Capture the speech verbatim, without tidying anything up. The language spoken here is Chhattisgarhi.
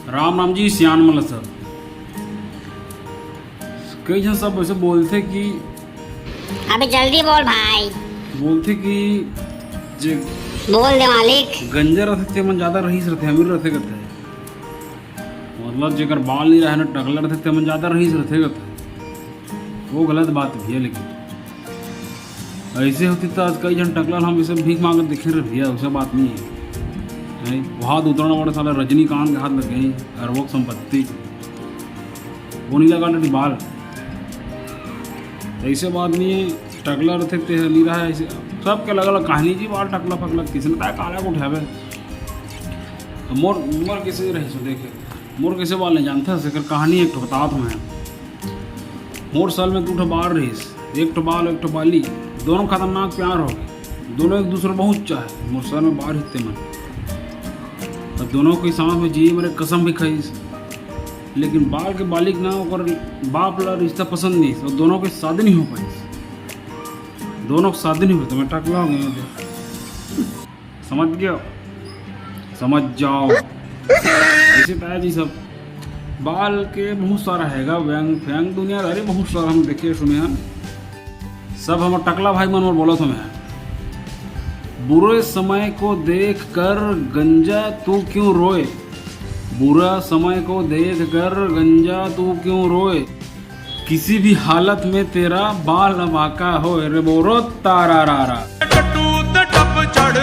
राम राम जी, सियान मन ल सब। कई झन सब ऐसे बोलथे कि अबे जल्दी बोल भाई। बोलथे कि जे बोल दे मालिक। गंजा रथे ते मन ज्यादा रहीस रथे, अमीर रथे कथे। मतलब जेकर बाल नहीं रहे ना, टकला रथे ते मन ज्यादा रहीस रथे कथे। वो गलत बात भी है, लेकिन ऐसे होती तो आज कई झन टकला हम इसे भीख मांगत देखे रहे भैया, वैसा बात नहीं है। नहीं, वहाँ उतरना पड़े साला रजनीकांत के हाथ लग गई, अरबों की संपत्ति, वो नहीं लगा डटी बाल। तो ऐसे बात नहीं है, टकला रथे ते नहीं रहा है, ऐसे सबके अलग अलग कहानी जी, बाल टकला फकला, किसने ताय काला को उठावे। मोर, मोर कैसे रही सो देखे, मोर कैसे बाल नहीं जानता, सेकर कहानी एक ठो बतात मैं। मोर साल में दू ठो बाल रहीस, एक ठो बाल, एक ठो बाली, दोनों खतरनाक प्यार हो गए, दोनों एक दूसरे बहुत चाहे, मोर साल में बाल हित्ते मन। अब दोनों की सांस में जी मरे कसम भी खाईस, लेकिन बाल के बालिक ना ओकर बाप ला रिश्ता पसंद नहीं, तो दोनों के शादी नहीं हो पाई, दोनों की शादी नहीं होती। मैं टकला हो गया, समझ गया, समझ जाओ। ऐसे ताया जी सब बाल के बहुत सारा हैगा, व्यंग फैंग दुनियादारी बहुत सारा हम देखे सुने हैं। सब हम टकला भाई मन और बोलत हमें, बुरे समय को देख कर गंजा तू क्यों रोए, बुरा समय को देख कर गंजा तू क्यों रोए, किसी भी हालत में तेरा बाल बांका होए रे बोरो तारा रा रा। टट्टू ते टप चढ़